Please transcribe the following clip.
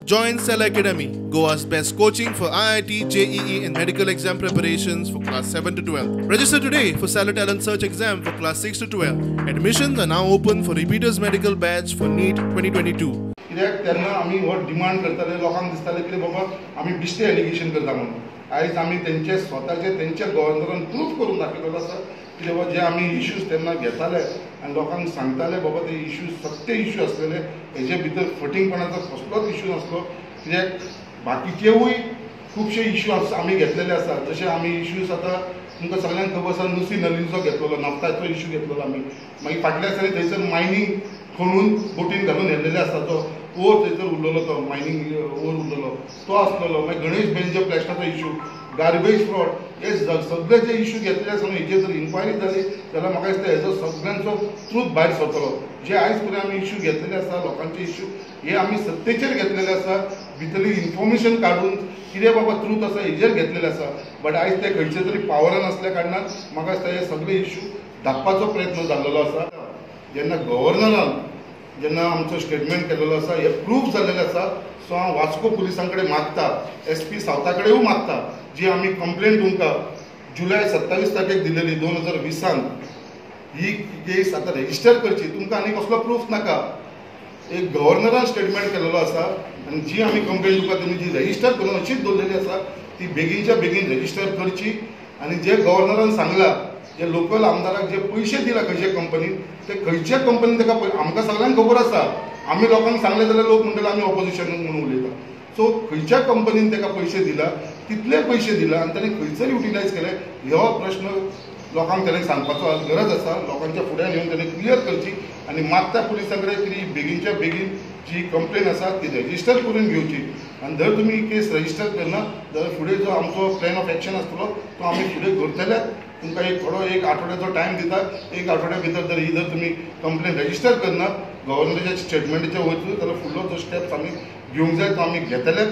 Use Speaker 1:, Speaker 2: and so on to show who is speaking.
Speaker 1: Join Cell Academy, Goa's best coaching for IIT, JEE and medical exam preparations for class 7 to 12. Register today for Cellar Talent Search exam for class 6 to 12. Admissions are now open for repeaters medical batch for NEET 2022.
Speaker 2: कित्याक तेन्ना आमी हो demand करताले, लोकांक दिसताले की बाबा आमी बेश्टे एलिगेशन करता म्हणून. आयज आमी तेंचे स्वताचे तेंच्या गव्हर्नरान प्रूफ करून दाखयलेलो आसा की बाबा जे आमी इश्यूज तेन्ना घेताले आनी लोकांक सांगताले बाबा ते इश्यूज सत्य इश्यू आसलेले, हेजे भितर फटींगपणाचो कसलोच इश्यू नासलो. कित्याक बाकीचेवूय खुबशे इश्यू आमी घेतलेले आसा. जशे आमी इश्यूज आतां तुमकां सगळ्यांक खबर आसा, नुसी नलींचो घेतलेलो, नाफ्ताचो इश्यू घेतलेलो आमी. मागीर फाटल्या दिसांनी थंयसर मायनींग खणून बोटीन घालून व्हेल्लेले आसा, तो ओर थंयसर उरलेलो, तो मायनींग ओर उरलेलो तो आसलेलो. मागीर गणेश बेंजो प्लॅस्टाचो इश्यू, गार्बेज फ्रॉड, हे सगळे जे इश्यू घेतलेले आसा न्हू हेजेर जर इन्क्वायरी जाली जाल्यार म्हाका दिसता हेजो सगळ्यांचो ट्रूथ भायर सरतलो. जे आयज पर्यंत आमी इश्यू घेतलेले आसा लोकांचे इश्यू हे आमी सत्तेचेर घेतलेले आसा, भितरली इन्फॉर्मेशन काडून कितें बाबा ट्रूथ आसा हेजेर घेतलेले आसा. बट आयज ते खंयचे तरी पावरान आसल्या कारणान म्हाका दिसता हे सगळे इश्यू धापपाचो प्रयत्न जाल्लो आसा. जेन्ना गव्हर्नरान जेन्ना आमचो स्टेटमेंट केलेलो आसा हे प्रूफ जाल्लेले आसा. सो हांव वास्को पुलिसां कडेन मागता, एस पी सावथा कडेनूय मागता, जी आमी कंप्लेन तुमकां जुलय 27 तारखेक दिलेली 2020 ही केस आतां रेजिस्टर करची. तुमकां आनी कसलो प्रूफ नाका, एक गव्हर्नरान स्टेटमेंट केलेलो आसा आनी जी आमी कंप्लेन तुमकां तुमी जी रेजिस्टर करून अशीच दवरलेली आसा ती बेगीनच्या बेगीन रेजिस्टर करची. आनी जे गव्हर्नरान सांगला जे लोकल आमदाराक जे पयशे दिला खंयच्या कंपनीन, ते खंयच्या कंपनीन ताका आमकां सगळ्यांक खबर आसा. आमी लोकांक सांगलें जाल्यार लोक म्हणटले आमी ऑपोजिशन म्हणून उलयता. सो खंयच्या कंपनीन ताका पयशे दिला, कितले पयशे दिला आनी ताणें खंयसर युटिलायज केले, हो प्रश्न लोकांक ताणें सांगपाचो गरज आसा. लोकांच्या फुड्यान येवन ताणें क्लियर करची आनी मागता पुलिसां कडेन की बेगीनच्या बेगीन जी कंप्लेन आसा ती रेजिस्टर करून घेवची. आनी जर तुमी केस रेजिस्टर करना जाल्यार फुडें जो आमचो प्लॅन ऑफ एक्शन आसतलो तो आमी फुडें करतले. तुमकां एक थोडो एक आठवड्याचो टायम दिता, एक आठवड्या भितर जर ही जर तुमी कंप्लेन रेजिस्टर करना गव्हर्नराच्या स्टेटमेंटाच्या वयतली जाल्यार फुडलो जो स्टेप्स आमी घेवंक जाय तो आमी घेतले.